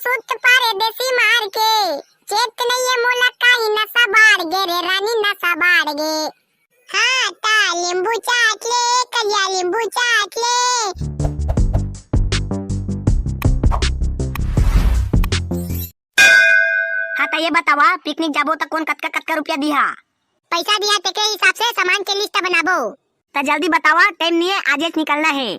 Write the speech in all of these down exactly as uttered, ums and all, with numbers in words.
सुत परदेसी मार के, चेत नइये मोला काई नसा बाढ़ गे रे रानी, नसा बाढ़ गे। हाँ, ता नींबू चाट ले, करिया नींबू चाट ले। हाँ, त ये बतावा, पिकनिक जाबो त कोन कतका कतका रुपया दिहा? पैसा दिहा, तेके हिसाब से सामान के लिस्ट बनाबो। त जल्दी बतावा, टाइम नहीं है, आजेच निकलना है।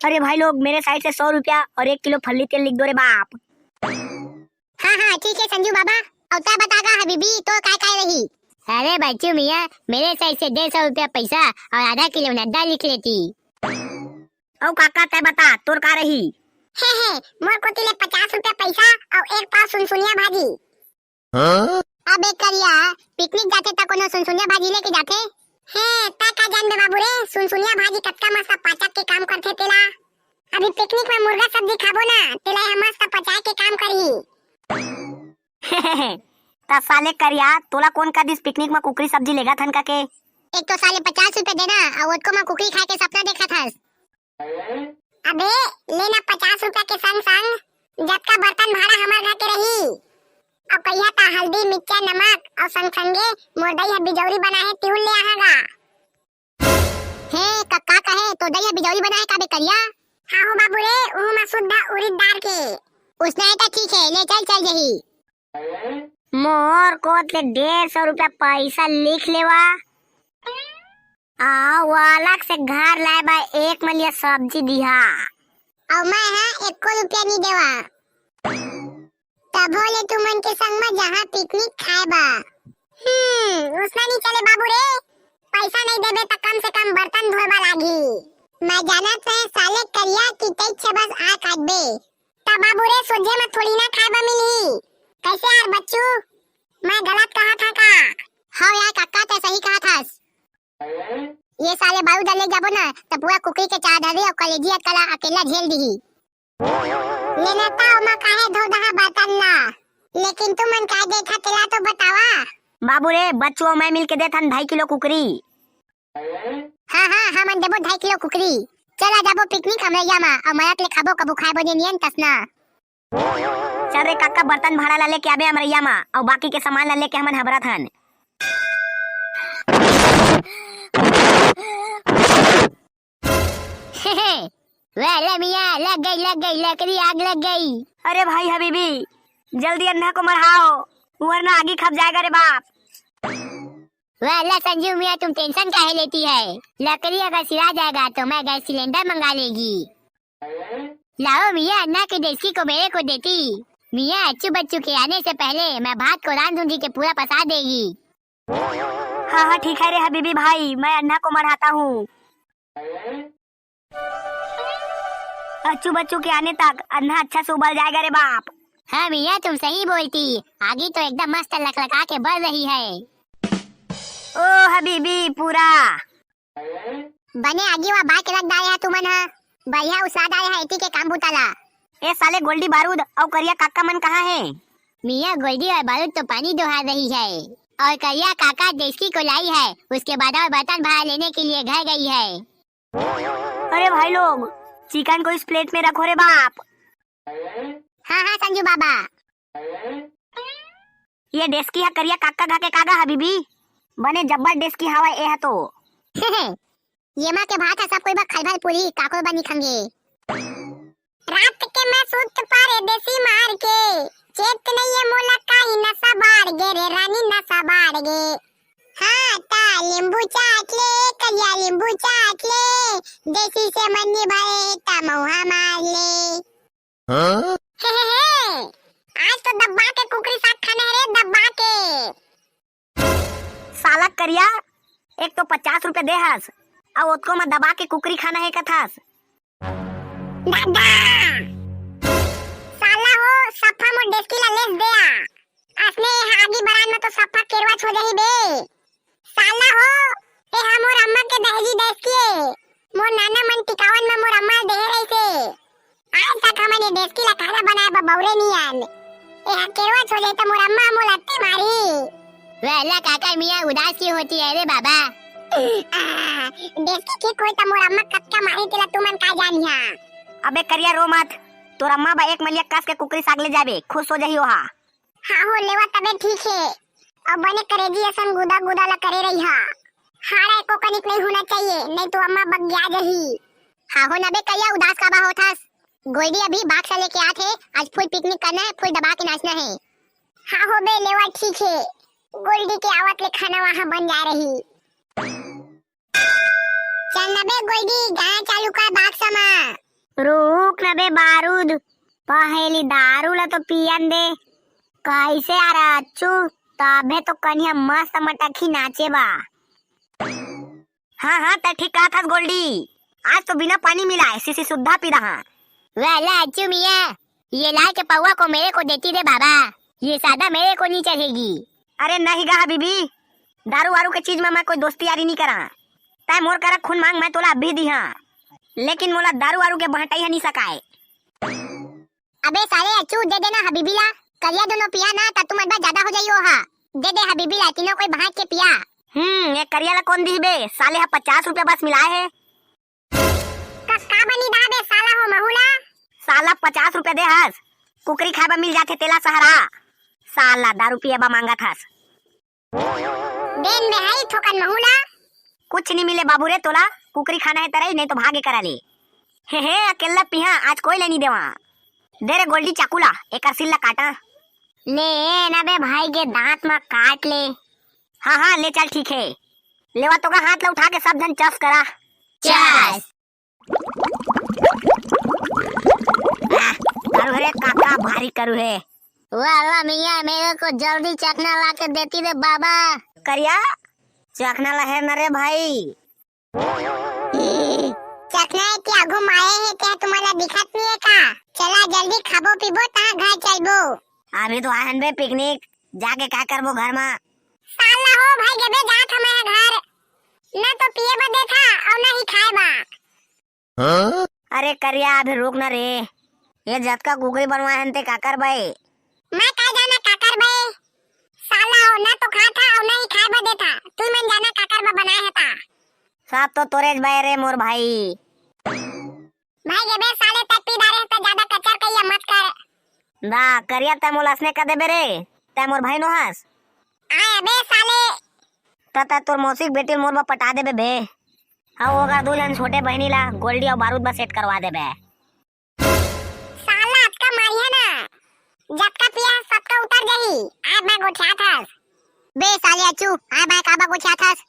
अरे भाई लोग, मेरे साइड से सौ रुपया और एक किलो फल्ली तेल लिख दो रे बाप। हाँ, हाँ, ठीक है संजू बाबा। अउ तैं बता गा हबीबी, तो काय काय रही? अरे बच्चू मियाँ, मेरे साइड से डेढ़ सौ रुपया पैसा और आधा किलो नड्डा लिख लेती। अउ काका, तैं बता, तोर का रही? हे, हे, मोर कोती ले पचास रुपया पैसा अउ एक पाव सुनसुनिया भाजी। हाँ? अबे करिया, पिकनिक जाथे त कोनो सुनसुनिया भाजी लेके जाथे? हे, तैं का जानबे बाबू रे, सुनसुनिया भाजी कतका मस्त पाचक के काम करथे तेला। अभी पिकनिक में मुर्गा सब्जी खाबो ना, तेला यह मस्त पचाए के काम करही। त साले करिया, तोला कोन कह दिस पिकनिक में कुकरी सब्जी लेगथन कके? एक तो साले पचास रुपया देना, अउ ओतको में कुकरी खाए के सपना देखत हस। अबे, लेना पचास रुपया के संग संग जतका बर्तन भाड़ा हमर घर के रही, अउ कहिया ता हल्दी, मिर्चा, नमक अउ संग संगे मोर दई ह बिजौरी बनाए हे, तिहुल ले आहा गा। हे, का, का कहे? तोर दई ह बिजौरी बनाए का बे करिया? हाँ हो बाबू रे, उहू मा शुद्ध उरिद दार के। उसने हे त ठीक है, ले चल, चल जही। मोर कोत ले डेढ़ सौ रुपया पैसा लिख लेवा, अउ अलग से घर लाए बर एक मलिया सब्जी दिहा। अउ मैं हा एको रुपया नी देवा। तभो ले तुमन के संग म जहाँ पिकनिक खाए बा। हम्म, उसना नी चले बाबू रे। पैसा नहीं देबे त कम से कम बर्तन धोए बर लागही। मैं जानत रहे साले करिया कि तैं छे बस आ काटबे। त बाबू रे, सोझे म थोड़ी ना खाए बर मिलही। कैसे यार बच्चू, मैं गलत कहा था का? हाँ यार काका, तैं सही कहा थास। ये साले बारूद ले जाबो ना, त पूरा कुकरी के चार धारी अउ कलेजिया कला अकेला झेल दिही। लेना त ओमा काहे धो दहा बर्तन ला, लेकिन तुमन का देखा तेला तो बतावा। बाबू रे, बच्चू अउ मैं मिल के देथन ढाई किलो कुकरी। हाँ, हाँ, हमन देबो ढाई किलो कुकरी। चला जाबो पिकनिक हमरैया मा, अउ मरत ले खाबो, कभू खाए बने नियन तसना। चल रे काका, बर्तन भाड़ा ला लेके आबे हमरैया मा, अउ बाकी के सामान ला लेके हमन हबरत हन। वाह, ले मियाँ, लग गई, लग गई, लकड़ी आग लग गई। अरे भाई हबीबी, जल्दी अन्हा को मरहाओ, वरना आगी खप जाएगा रे बाप। वाह, ले संजू मियाँ, तुम टेंशन काहे लेती है? लकड़ी अगर सिरा जाएगा तो मैं गैस सिलेंडर मंगा लेगी। लाओ मियाँ, अन्हा की डेस्की को मेरे को देती। मियाँ, अच्छू बच्चू के आने से पहले मैं भात को रांध दूंगी के पूरा पसा देगी। हाँ, हाँ, ठीक है रे हबीबी भाई, मैं अन्हा को मरहाता हूँ। अच्छू बच्चू के आने तक अन्हा अच्छा से उबल जाएगा रे बाप। हाँ मियाँ, तुम सही बोलती, आगी तो एकदम मस्त लकलका के बल रही है। ओ हबीबी पूरा। बने आगी वा बाय के रख डारे हा तुमन हा। बढ़िया उसाद आए हा एती के काम बुता ला। ए साले गोल्डी बारूद अउ करिया काका मन कहाँ हे? मियाँ, गोल्डी और बारूद तो पानी डोहा रही है और करिया काका डेस्की को लाई है, उसके बाद और बर्तन भाड़ा लेने के लिए घर गई है। अरे भाई लोग, चिकन को इस प्लेट में रखो रे बाप। हाँ, हाँ, संजू बाबा। ये डेस्की हा करिया काका गा के कागा हबीबी? बने जब्बर डेस्की हवा ए हा तो। येमा के भात हा सब कोई बा खलभल पूरी, काको बा निखंगे। रात के मैं सुत परदेसी मार के, चेत नइये मोला काई नसा बाढ़ गे रे रानी, नसा बाढ़ गे। हाँ, ता नींबू चाट ले, करिया नींबू चाट ले, देसी से मन नी भरे, ता मौहा मार ले। हाँ? हे, हे, हे, आज तो दब्बा के कुकरी साग खाना है रे, दब्बा के। साला करिया, एक तो पचास रुपया दे हस, अउ ओतको म दबा के कुकरी खाना हे कथस। दादा! साला हो, सफा मोर डेस्की ला लेस दे आ। असने ए आगी बरान म तो सफा केरवा छो जाही बे। साला हो, ए हा मोर अम्मा के दहेजी डेस्की ए। मोर नाना मन टिकावन म मोर अम्मा देहे रहिसे। आज तक हमन ये डेस्की ला खाना बनाए बर बउरे नी आन। ए हा केरवा छो जाही त मोर अम्मा मोला अत्ते मारी। वेला काका मियाँ उदास क्यों होती है रे बाबा? आ, डेस्की ठीक होई त मोर अम्मा कतका मारी तेला तुमन का जानिहा। अबे करिया रो मत, तोर अम्मा बा एक मलिया कस के कुकरी साग ले जाबे, खुश हो जाही ओहा। हाँ हो, लेवा तबे ठीक हे। अउ बने करेजी असन गुदा गुदा ला करे रहिहा। हाड़ा एको कनिक नहीं होना चाहिए, नहीं तो अम्मा बगिया जाही। हाँ हो ना बे करिया, उदास काबर होथस? गोल्डी अभी बाक्सा लेके आत हे, आज full picnic करना हे, full दबा के नाचना हे। हाँ हो बे, लेवा ठीक हे, गोल्डी के आवत ले खाना वहाँ बन जा रही। चल न बे गोल्डी, गाना चालू कर बाक्सा मा। रुक न बे बारूद, पहली दारू ला तो पियन दे। कैसे यार अच्छू, तभे तो कनिहा मस्त मटकी नाचे बा। हाँ हाँ, तैं ठीक कहत हस गोल्डी, आज तो बिना पानी मिलाए सीसी सुद्धा पी रहा। वाह ला अच्छू मियाँ, ये लाल के पौवा को मेरे को देती दे बाबा, ये सादा मेरे को नहीं चढ़ेगी। अरे नहीं गा हबीबी, दारू वारू के चीज में मैं कोई दोस्ती यारी नहीं करा। तैं मोर करा खून मांग, मैं तोला अभी दिहा, लेकिन मोला दारू वारू के बहटाई ह नहीं सकाए। अबे साले अच्छू, दे देना हबीबी ला, करिया दोनों पिया ना, त तुम अनबा ज्यादा हो जाइयो हा। दे दे हबीबी ला, तीनों कोई बांट के पिया। हम्म, ये करिया ला कौन दिही बे? साले हा पचास रुपया बस मिलाए हे। का, का बनी दा बे साला हो महूला? साला पचास रुपया दे हस, कुकरी खाए बा मिल जाथे तेला सहारा। साला दारू पिए बा मांगत हस। देन में है थोकन महूला। कुछ नहीं मिले बाबू रे तोला, कुकरी खाना है तरई, नहीं तो भागे करा ले। हे हे, अकेला पिहा, आज कोई ले नहीं देवा। दे रे गोल्डी चाकू ला, एकर सिल ला काटा। ले ना बे भाई के दांत मा काट ले। हाँ हाँ, ले चल ठीक है। लेवा तो का हाथ ला उठा के सब झन चस करा। चस। आह, करू हे काका, भारी करू हे। वाह वाह मियाँ, मेरे को जल्दी चखना ला के देती रे बाबा। करिया, चखना ला है न रे भाई। चखना है कि आगू माए है, क्या तुम्हारा दिखत नहीं है का? चला जल्दी खाबो पीबो, तहाँ घर चलबो। अभी तो आए हन बे पिकनिक, जाके का करबो घर मा? साला हो भाई, जबे जात हमें है घर, न तो पिए बर देथा और न ही खाए बर। अरे करिया, अभी रुक ना रे, ये जतका कुकरी बनवाए हन ते काकर बे? मैं का जाना काकर बे? साला हो, ना तो खाता और ना ही खाए बर देता, तू मन जाना काकर बे बनाए हता। सब तो तोरेज बे रे मोर भाई। भाई जबे साले तक पी डारे त ज्यादा कचर कहिया मत कर। दा करिया, तै मोला असने कर देबे रे, तै मोर भाई नो हस। आए अबे साले। त तै तोर मौसी के बेटी मोर बर पटा देबे बे। हाँ, ओकर दू झन छोटे बहिनी ला गोल्डी अउ बारूद बर सेट करवा देबे। साला अतका मारिया ना, जतका पिया हस, ततका उतर जाही। आज मैं गोठियात हस। बे साले अच्छू, आज मैं काबर गोठियात हस?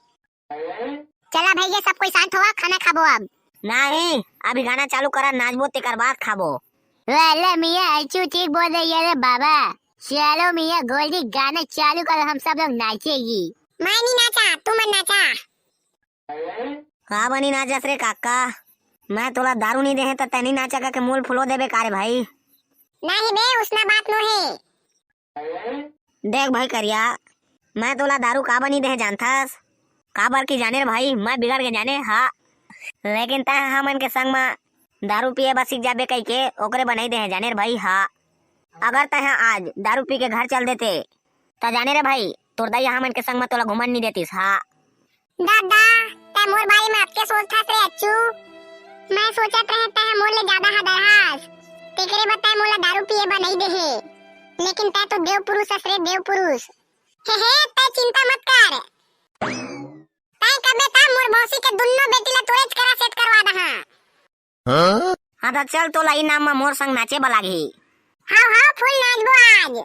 चला भैया, सब कोई शांत होवा, खाना खाबो अब। नहीं, अभी गाना चालू करा, नाचबो, तेकर बाद खाबो। वाले मियाँ, अच्छू ठीक बोल रही है रे बाबा। चलो मियाँ, गोल्डी गाना चालू करो, हम सब लोग नाचेगी। मैं नहीं नाचा, तू मन नाचा। का बनी नाचस रे काका? मैं तोला दारू नहीं देहे त तैं नहीं नाचा के मुंह फुलो देबे का रे भाई? नहीं बे, उसना बात नो है। देख भाई करिया, मैं तोला दारू का बनी देहे जानथस? काबर की जाने रे भाई, मैं बिगड़ के जाने हा, लेकिन तैं हमन के संग म दारू पिए बर सीख जाबे कहिके ओकरे बनाई देहे जाने रे भाई हा। अगर तैं हा आज दारू पी के घर चल देते, त जाने रे भाई, तोर दाई हमन के संग म तोला घूमन नी देतिस, हाँ। दादा, तैं मोर बारे म अतके सोचथस रे अच्छू? मैं सोचत रहें तैं मोर ले जादा हदरहास। तेकरे बर तैं मोला दारू पिए बर नइ देहे। लेकिन तैं तो देव पुरुष हस रे, देव पुरुष। हे हे, तैं चिंता मत कर। तैं कबे त मोर मौसी के दुन्नो बेटी ला तोरेच करा सेट करवा दहा। हाँ? हाँ त चल, तोला इनाम म मोर संग नाचे बर लागही। हाँ, हाँ, full नाचबो आज।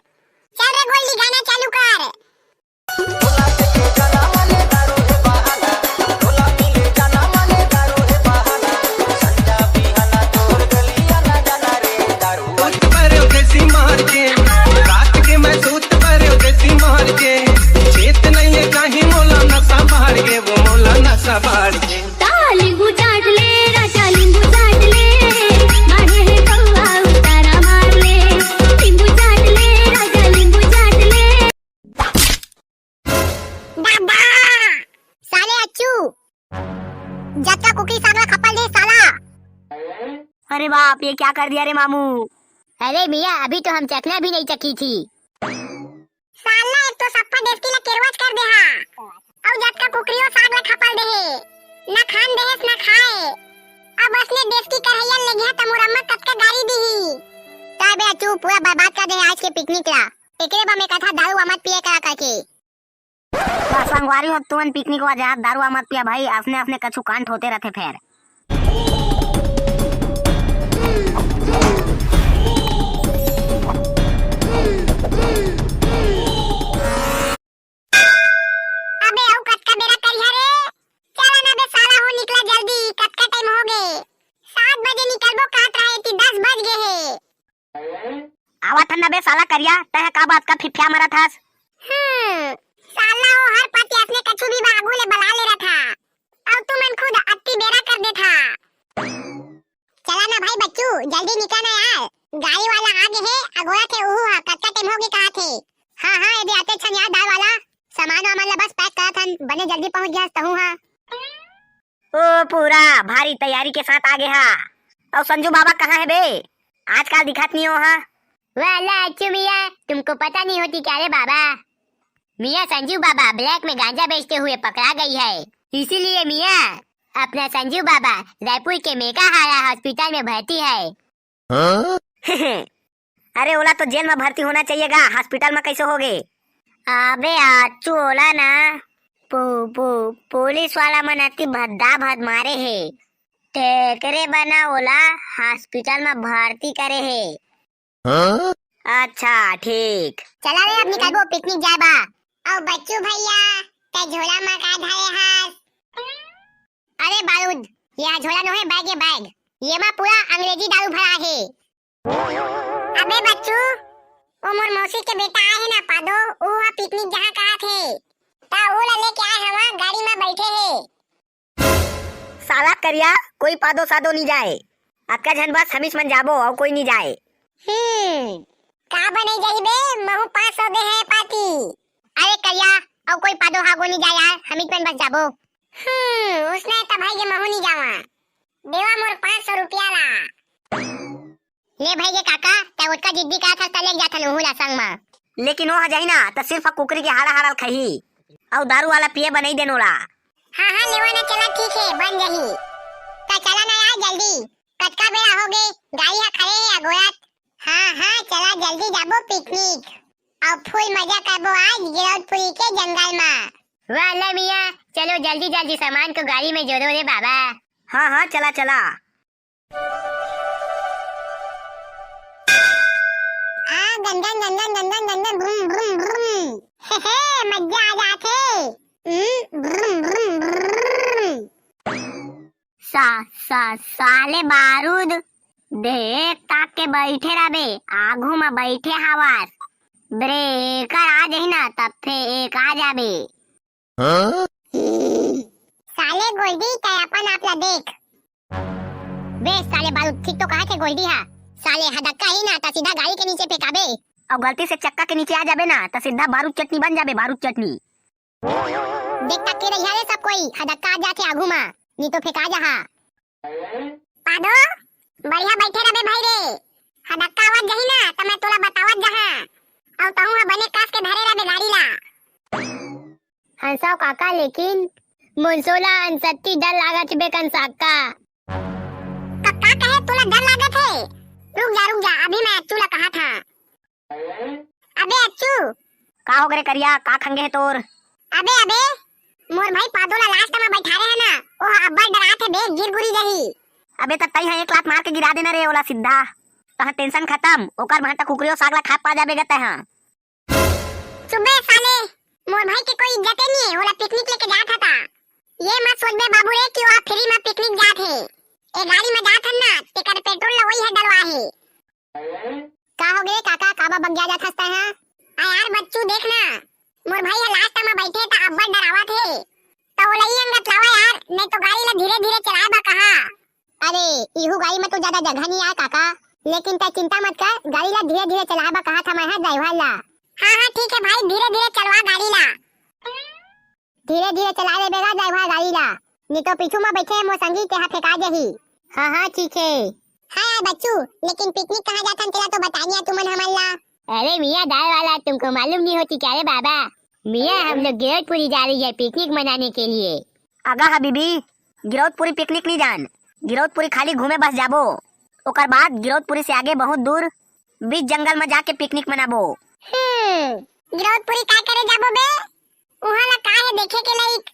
चल रे गोल्डी, गाना चालू कर। दादा! साले अच्छू, जतका कुकरी साग ला खपल दे साला। अरे बाप, ये क्या कर दिया रे मामू? अरे मियाँ, अभी तो हम चखना भी नहीं चखी थी। साला एक तो सप्पा डेसकी ला केरवाच कर दे हा। अउ जतका कुकरी ओ साग ला खपल दे हे। ना खान दे हेस, ना खाए। अब असने डेसकी करहैया ले गया त मोर अम्मा कतका गारी दीही। का बे अच्चू, पूरा बर्बाद कर दे आज के पिकनिक ला। एकरे बर मैं कथा दारू मत पिए करा करके। बस संगवारी हो, तुमन पिकनिक वा जात दारू मत पिया भाई, असने असने कछु कांड होते रहते फेर। अबे अउ कतका बेरा करिहा रे? चला ना बे साला हो, निकला जल्दी, कतका टाइम हो गे? सात बजे निकलबो कहत रहे, ती दस बज गे हे। आवत हन ना बे साला करिया, तैं ह का बात का फिफिया मरत हस? हम्म, साला हो हर पाती असने कछु भी आगू ले बला ले रथा। अउ तुमन खुद अत्ती बेरा कर देथा। चला ना भाई बच्चू, जल्दी निकल ना यार, गाड़ी वाला आ गे हे, अगोरा थे उहू हा, कतका टाइम हो गे कहा थे। हाँ हाँ, ये दे आते छन यार दाल वाला, सामान वामान ला बस पैक करत हन, बने जल्दी पहुंच गया तहूँ हा। ओ पूरा भारी तैयारी के साथ आ गे हा। अउ संजू बाबा कहाँ हे बे? आजकल दिखात नहीं हो हा। वाह अल्लाह अच्छू मियाँ, तुमको पता नहीं होती क्या रे बाबा? मियाँ संजू बाबा ब्लैक में गांजा बेचते हुए पकड़ा गई है, इसीलिए मियाँ अपना संजू बाबा रायपुर के मेकाहारा हॉस्पिटल में भर्ती है। हाँ? अरे ओला तो जेल में भर्ती होना चाहिए गा, हॉस्पिटल में कैसे हो गे? अबे आचू ओला ना पु, पु, पुलिस वाला मन अति भद्दा भद मारे हे, तेकरे बना ओला हॉस्पिटल में भर्ती करे हे। हाँ? अच्छा ठीक। चला रे अब निकलबो पिकनिक जाए बा। अउ बच्चू भैया, तै झोला में का धरे हस? अरे बारूद, ये झोला नोहे, बैग ये बैग, ये मा पूरा अंग्रेजी दारू भरा हे। अबे बच्चू, ओ मोर मौसी के बेटा आए हे ना पादो, ओ हा पिकनिक जहाँ कहा थे, ता ओ ला लेके आए हवा, गाड़ी में बैठे हे। साला करिया, कोई पादो सादो नी जाए, अतका झन बस हमीच मन जाबो अउ कोई नी जाए। हम्म, का बने जाही बे, महू पाँच सौ दे हे पाती। अरे करिया, अउ कोई पादो हागो नी जाए यार, हमीच मन बस जाबो। हम्म, उसने त भाई के महू नी जावा, देवा मोर पाँच सौ रुपया ला। ले भाई के काका, तै ओतका जिद्दी का थस, त लेके जाथन उहू ला संग मा। लेकिन ओ ह जाही ना, त सिर्फ कुकरी के हाड़ा हाड़ा ल खाही। अउ दारू वाला पिए बर नइ देन ओला। हाँ, हाँ, लेवा ना, चला, ठीक हे, बन जाही। त चला ना यार, जल्दी। कतका बेरा हो गे, गाड़ी ह खड़े हे अगोरत। हाँ, हाँ, चला, जल्दी जाबो पिकनिक। अउ फुल मजा करबो आज गिरौदपुरी के जंगल मा। वाह, ले मियाँ, चलो जल्दी, जल्दी सामान को गाड़ी में जोड़ो रे बाबा। हाँ, हाँ, चला, चला। आ, गन गन गन गन गन गन गन गन, ब्रुम ब्रुम ब्रुम। हे हे, मजा आ जाथे। हम्म, ब्रुम ब्रुम ब्रुम। सा, सा, साले बारूद, देख ताक के बैठे रहबे, आगू म बैठे हवस। ब्रेकर आ जाही ना, तब फेर एक आ जाबे। हाँ? साले गोल्डी, तै अपन आप ला देख। बे साले बारूद, ठीक तो कहा थे गोल्डी हा। साले हदक्का ही ना, त सीधा गाड़ी के नीचे फेंकाबे। अउ गलती से चक्का के नीचे आ जाबे ना, त सीधा बारूद चटनी बन जाबे, बारूद चटनी। देख तक के रहिया रे सब कोई, हदक्का आ जाथे आगू मा, नी तो फेंका जाहा। पादो, बढ़िया बैठे रहे भाई रे। हदक्का आवत जही ना, त मैं तोला बतावत जहा। अउ तहूँ ह बने कस के धरे रहे गाड़ी ला। हंसाव काका, लेकिन मोला अनसत्ती डर लागत बे कंसाका। का, का कहे तोला डर लागत हे? रुक जा, रुक जा, अभी मैं अच्छू ला कहा था। अबे अच्छू। का हो गे रे करिया, का खंगे हे तोर? अबे, अबे, मोर भाई पादो ला लास्ट में बैठारे हे ना, ओह अब्बड़ डरात हे बे, गिर गुरी जाही। अबे त तई ह एक लात मार के गिरा देना रे ओला सीधा, तहां टेंशन खत्म, ओकर भांटा कुकरियो साग ला खा पा जाबे ग तैं ह। चुप बे साले, मोर भाई के कोई इज्जते नहीं है, ओला पिकनिक लेके जात हता। ये मत सोचबे बाबू रे कि ओहा फ्री में पिकनिक जात हे। ए गाड़ी में जात हन ना, तेकर पेट्रोल ला वही है डलवा हे। का हो गे काका, काबर बगिया जात हस तैं ह? आ यार बच्चू देख ना, मोर भाई ह लास्ट में बैठे त अब्बड़ डरावत हे। त ओला ई अंगत लावा यार, नहीं तो गाड़ी ला धीरे धीरे चलाए बा कहा। अरे, इहू गाड़ी में तो ज्यादा जगह नहीं आय काका, लेकिन तै चिंता मत कर, गाड़ी ला धीरे धीरे चलाए बा कहा था मैं ह ड्राइवर ला। हाँ, हाँ, ठीक है भाई, धीरे धीरे चलवा गाड़ी ला। धीरे धीरे चला ले बेगा ड्राइवर गाड़ी ला, नहीं तो पीछू में बैठे मोर संगी तेहा फेंका जाही। हाँ, हाँ, ठीक है। हाँ यार बच्चू, लेकिन पिकनिक कहाँ जाथन तेला तो बतानिया तुमन हमन ला। अरे मियाँ दाल वाला, तुमको मालूम नहीं होती क्या रे बाबा? मियाँ, हम लोग गिरौदपुरी जा रही है पिकनिक मनाने के लिए। अगा हबीबी, गिरौदपुरी पिकनिक नहीं जान, गिरौदपुरी खाली घूमे बस जाबो। ओकर बाद गिरौदपुरी से आगे बहुत दूर बीच जंगल म जाके पिकनिक मनाबो। हम्म, गिरौदपुरी का करे जाबो बे? उहाँ ला का हे देखे के लाइक?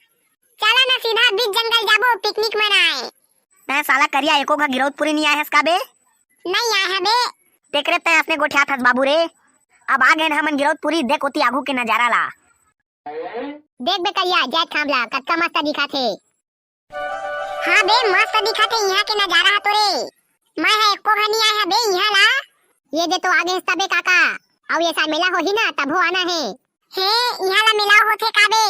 चला ना सीधा बीच जंगल जाबो पिकनिक मनाए। तैं साला करिया एको घा गिरौदपुरी नइ आए हस का बे? नइ आए हँव बे। तेकरे तैं असने गोठियात हस बाबू रे। अब आ गेन हमन गिरौदपुरी, देख ओती आगू के नजारा ला। देख बे करिया, जैतखाम ला कतका मस्त दिखत हे। हाँ बे, मस्त दिखत हे इहाँ के नजारा ह तो रे। मैं ह एको घा नइ आए हँव बे इहाँ ला। ये दे तो आ गेस तबे काका, अउ ये साल मेला होही ना तभो आना हे। हे, इहाँ ला मेला होथे का बे?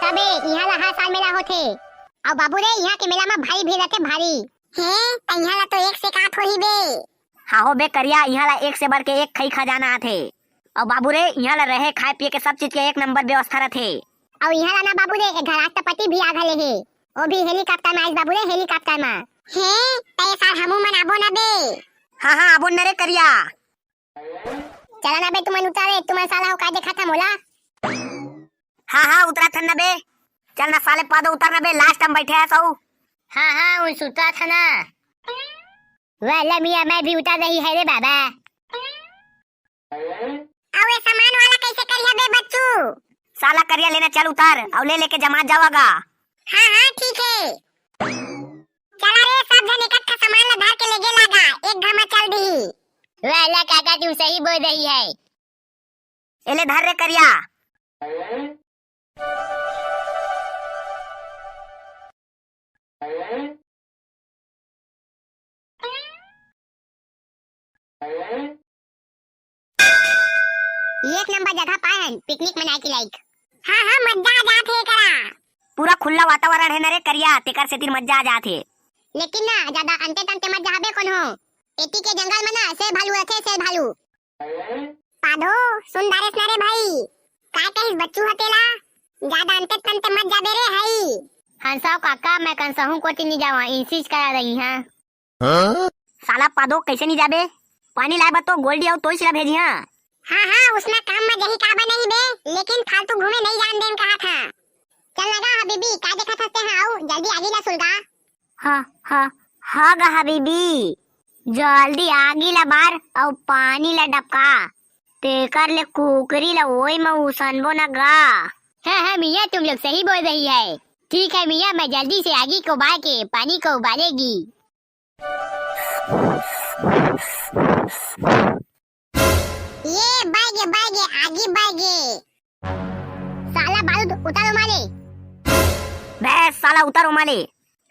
तबे इहाँ ला हर साल मेला होथे। अउ बाबू रे, इहाँ के मेला म भारी भीड़ रथे, भारी। हे, त इहाँ ला तो एक से एक आत होही बे। हाँ हो बे करिया, इहाँ ला एक से बढ़ के एक खई खजाना आथे। अउ बाबू रे, इहाँ ला रहे, खाए, पिए के सब चीज के एक नंबर व्यवस्था रथे। अउ इहाँ ला ना बाबू रे, एक घ राष्ट्रपति भी आ घले हे, वो भी हेलीकॉप्टर म आइस बाबू रे, हेलीकॉप्टर म। हे, त ए साल हमू मन आबो ना बे। हाँ हाँ, आबो न रे करिया। चला ना बे, तुमन उतरा रे, तुमन साला हो का देखत हा मोला? हाँ हाँ, उतरत हन ना बे। चल ना साले पादो, उतर ना बे, लास्ट म बइठे हस अउ। हाँ हाँ, उन सुतत हा ना। वाह, ले मियाँ, मैं भी उतर रही है रे बाबा। अउ ए सामान वाला कइसे करिहा बे बच्चू? साला करिया, ले ना चल उतर, अउ ले लेके जमात जावा गा। हाँ हाँ, ठीक हे। चला रे, सब झन एकट्ठा सामान ला धर के लेगे लागा, एक घा म चल दिही। वाह, वाह काका, तुम सही बोल रही है। ए ले धर रे करिया। एक नंबर जगह पाए हन पिकनिक मनाए के लाइक। हाँ हाँ, मजा आ जात हे एकरा। पूरा खुल्ला वातावरण हे न रे करिया, तेकर सेतिर मजा आ जात हे। लेकिन ना, जादा अंते तंते मत जाबे कोनो। एती के जंगल म ना शेर भालू रथे, शेर भालू। पादो, सुन डारेस ना रे भाई, काय कहिस बच्चू ह तेला? जादा अंते तंते मत जाबे रे हई। हंसाव काका, मैं कंसहू कोती नी जावा, इंसिस करा रही हाँ। हाँ? साला पादो, कइसे नी जाबे? पानी लाए बर तो गोल्डी अउ तोइस ला भेजी हाँ। हाँ हाँ, उसना काम म जही काबर नहीं बे, लेकिन फालतू घूमे नहीं जान देन कहा था। चल ना गा हबीबी, का देखत हस तेहा? आऊ, जल्दी आगी ला सुलगा। हाँ, हाँ, हाँ गा हबीबी, जल्दी आगी ला बार अउ पानी ला डबका, तेकर ले कुकरी ला ओई म उसनबो न गा। हाँ, हाँ मियाँ, तुम लोग सही बोल रही है। ठीक है मियाँ, मैं जल्दी से आगी को बार के पानी को उबालेगी। ये बाय गे, बाय गे, आगी बाय गे। साला बारूद, उतार ओमा ले। बे साला उतार ओमा ले।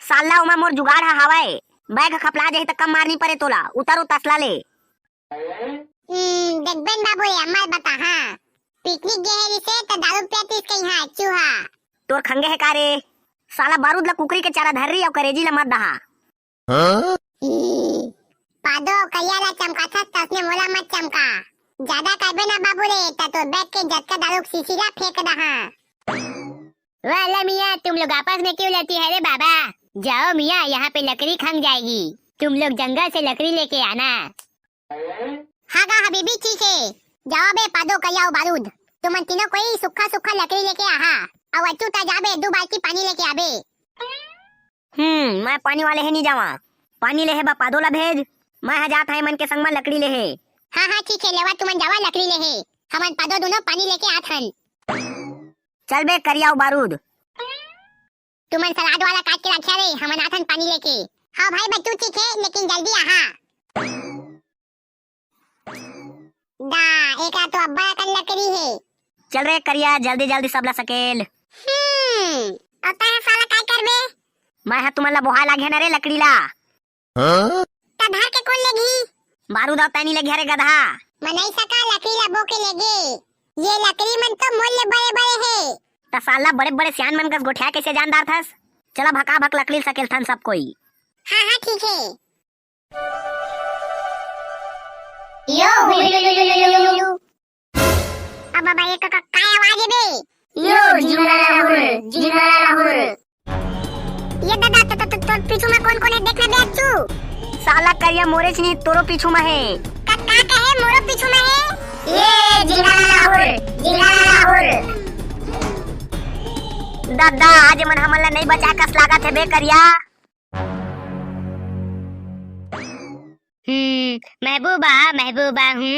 साला ओमा मोर जुगाड़ ह हावय। बैग ह खपला जाही त कम मार नी परे तोला। उतार ओ तसला ले। हम्म, देखबेन बाबू रे, अम्मा ल बता, हाँ। पिकनिक गे हे रिसे त दारू पियतिस कहीं, हाँ, चूहा। तोर खंगे हे का रे? साला बारूद ल कुकरी के चारा धर्री अउ करेजी ल मत दहा। हाँ? ई, पादो करिया ला चमकाथस, तसने मोला मत चमका। जादा करबे ना बाबू रे, त तोर बैग के जतका दारू के शीशी ला फेंक दहा। वाह, ले मियाँ, तुम लोग आपस में क्यों लड़ती है रे बाबा? जाओ मियाँ, यहाँ पे लकड़ी खंग जाएगी। तुम लोग जंगल से लकड़ी लेके आना। हाँ गा हबीबी, ठीक हे। जाओ बे पादो, करिया अउ बारूद, तुमन तीनों कोई सुक्खा सुक्खा लकड़ी लेके आहा। अउ अच्चू त जाबे, दू बाल्टी पानी लेके आबे। हम्म, मैं पानी वाले हे नी जावा। पानी लेहे बा पादो ला भेज। मैं ह जात हँव एमन के संग म लकड़ी लेहे। हाँ, हाँ, ठीक हे, लेवा तुमन जावा लकड़ी लेहे। हमन पादो दूनों पानी लेके आत हन। चल बे करिया अउ बारूद। तुमन सलाद वाला काट के रखिया रे, हमन आत हन पानी लेके। हाँ भाई बच्चू, ठीक हे, लेकिन जल्दी आहा। दा, एका तो अब्बड़ अकन लकड़ी हे। चल रे करिया, जल्दी जल्दी सबला सकेल। हम्म, अउ तैं साला काय करबे? मैं ह तुमन ला बोहाय लागे न रे लकड़ी ला। हाँ? त धर के कोन लेगही? बारूद अउ तैं नी लेगही रे गधा। मनई सका लकड़ी ला बो के लेगे। ये लकड़ी मन तो मोर ले बड़े बड़े हे। त साला बड़े बड़े सियान मन कस गोठिया कइसे जान डारथस? चला भका भक लकड़ी ल सकेलथन सब कोई। हाँ, हाँ, ठीक हे। यो, हुई, यो, यो, यो, यो, यो, यो। अब बाबा, ये का, का, काय आवाज हे बे? यो, जिंगला लाहुर, जिंगला लाहुर। ये दादा, तो, तो, तो, तोर पीछू में कौन, कौन हे? देखना बे अच्छू। साला करिया मोरेच नी, तोरो पीछू में हे। का, का कहे मोरो पीछू में हे? ये, जिंगला लाहुर, जिंगला लाहुर। दादा, आज मन हमन ला नहीं बचा कस लागत हे बे करिया। हम्म, महबूबा, महबूबा हूँ।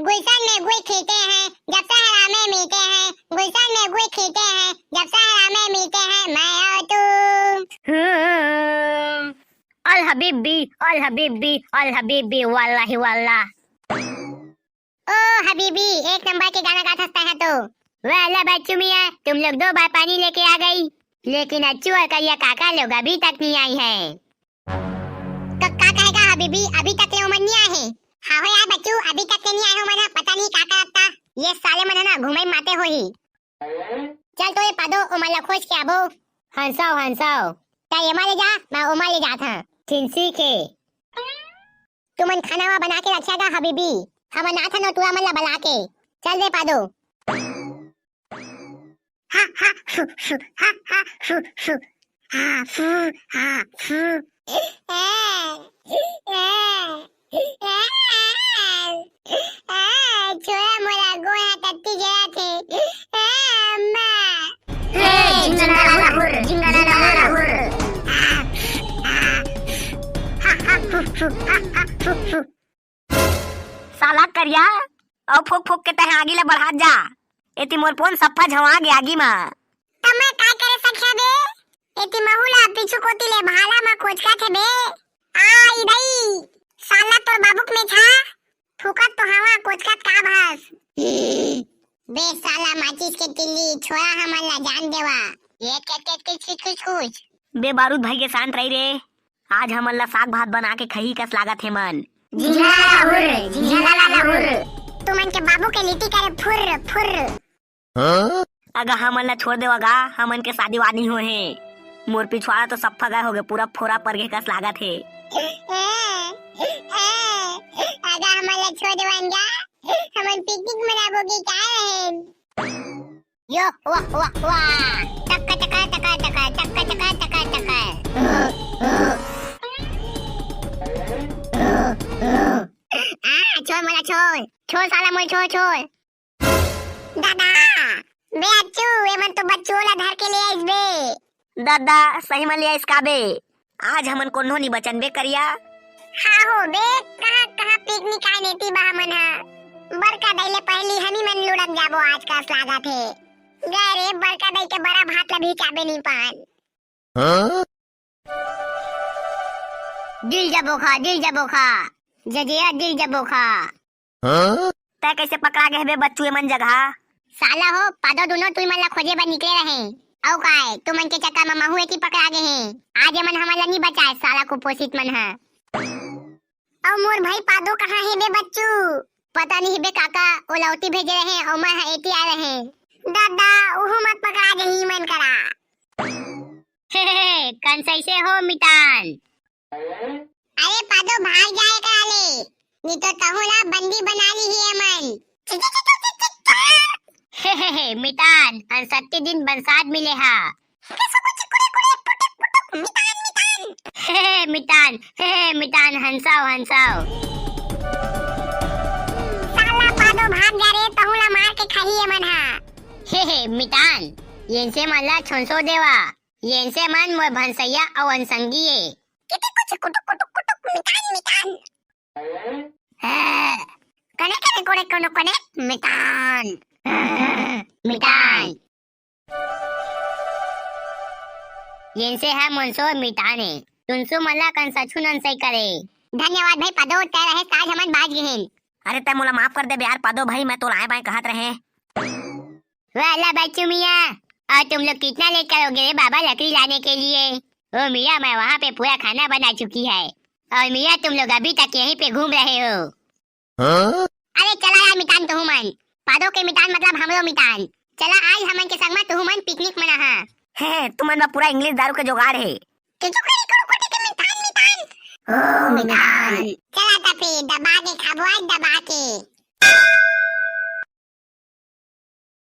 गुलशन में गुल खिलते हैं, जब सहरा में मिलते हैं। गुलशन में गुल खिलते हैं, जब सहरा में मिलते हैं, मैं और तू। हूँ। अल हबीबी, अल हबीबी, अल हबीबी, वल्लाही वल्ला। ओ हबीबी, एक नंबर के गाना गात हंसता है तो। वाह अल्लाह बच्चू मियाँ, तुम लोग दो बार पानी लेके आ गई, लेकिन अच्छू और करिया काका लोग अभी तक नहीं आई है। क-, का कहेगा हबीबी, अभी तक ले ओमन नहीं आए हैं? हाँ हो यार बच्चू, अभी तक ले नहीं आए हो मन, पता नहीं का करता। ये साले मन है ना घूमे माते हो ही। चल तो ये पादो, ओमन ला खोज के आबो। हंसाओ, हंसाओ। ता ये मा ले जा, मैं ओमा ले जात हाँ। ठीक है। तुमन खाना वा बना के रखिया गा हबीबी। हमन आथन ओ टूरा मन ला बला के। चल दे पादो। हा, हा, फु, फु, हा, हा, फु, फु। हा, फु, हा, फु। ए, ए, ए, ए, छोरा मोला गोड़ हा तत्ती जरा थे। ए, अम्मा। ए, जिंगला ला हुर, जिंगला ला हुर। साला करिया, अउ फूक फूक के तहे आगी ला बढ़ात जा। एती मोर पोन सफ्फा झवा गे आगी मा। त मैं काय करे सखिया बे? एती महू ला पीछू कोती ले भाला मा कोचका थे बे। आ, ई दई, साला तोर बाबूक में छा। फूकत तो हवा, कोचकत का भास? बे साला माचिस के तिल्ली, छोरा हमन ला जान देवा। ये के, के, के, छुच, छुच, छुच। बे बारूद भाई के शांत रही रे। आज हमन ला साग भात बना के खही कस लागत हे मन। झिंगला ला हुर, झिंगला ला हुर। तुमन के बाबू के लिट्टी करे फुर्र, फुर्र। अगा हमन ला छोड़ देवा गा, हमन के शादी वादी हो हे। मोर पिछवाड़ा तो सफ्फा गए होगे, पूरा फोरा पर गे कस लागत हे। अगा हमन ला छोड़ देवा गा, हमन पिकनिक मनाबो के का रहेन? यो, वाह, वाह, वाह। टक, टक, टक, टक, टक, टक, टक, टक। आ, छोड़ मोला, छोड़। छोड़ साला मोला, छोड़, छोड़। दादा, बे अच्छू, एमन तो बच्चू ला धर के ले आइस बे। दादा, सही म ले आइस का बे? आज हमन कोनो नी बचन बे करिया। हाँ हो बे, कहाँ, कहाँ पिकनिक आए नेती बा हमन हा। बड़का दाई ले पहली हमी मन लुढ़क जाबो आज कस लागत हे। गए रे, बड़का दाई के बरा भात ला भी चाबे नी पान। हाँ? दिल जबोखा, दिल जबोखा, जजिया दिल जबोखा। हाँ? तै कैसे पकड़ा गे हबे बच्चू एमन जगह? साला हो, पादो दुनो तुई मन ला खोजे बर निकले रहे। अउ काय, तुमन के चक्कर म महू एती पकड़ा गे हे। आज एमन हमन ला नी बचाए, साला कुपोषित मन ह। अउ मोर भाई पादो कहाँ हे बे बच्चू? पता नहीं बे काका, ओला ओती भेजे रहे, अउ मैं ह एती आए रहे। दादा, उहू मत पकड़ा गे ही मन करा। हे, हे, हे, कन सैसे हो मितान? अरे पादो भाग जाए करा ले, नी तो तहू ला बंदी बना ली ही एमन। हे, हे, हे, मितान, अनसत्ती दिन बंसात मिले हा। हे, हे, मितान, हे, हे, मितान, हंसाओ, हंसाओ। साला पादो भाग जा रे, तहू ला मार के खाही एमन हा। हे, हे, मितान, येन से मन ला छोंसो देवा, येन से मन मोर भंसैया अउ अनसंगी ए। किती कुछ कुटुक, कुटुक, कुटुक, मितान, मितान। हाँ, कने, कने, कोने, कोनो, कोने, मितान। मितान। येन से हा मोंसो मितान ए। तुनसो मन ला कन सछू नन सही करे। धन्यवाद भाई पादो, तै रहे आज हमन बाज गेहेन। अरे तै मोला माफ कर दे बे यार पादो भाई, मैं तो लाए बाएं कहत रहे। वाला बच्चू मियाँ, और तुम लोग कितना लेकर आओगे रे बाबा लकड़ी लाने के लिए? ओ मियाँ, मैं वहाँ पे पूरा खाना बना चुकी है, और मियाँ तुम लोग अभी तक यहीं पे घूम रहे हो। हाँ? अरे चला यार मितान तुहू मन, पादो के मितान मतलब हमरो मितान। चला आज हमन के संग म तुहू मन पिकनिक मनाहा। हे, हे, तुमन म पूरा इंग्लिश दारू के जुगाड़ हे। के जुगाड़ हे, करो कोटे के मितान, मितान। ओ मितान। चला त फिर दबा के खाबो आज, दबा के।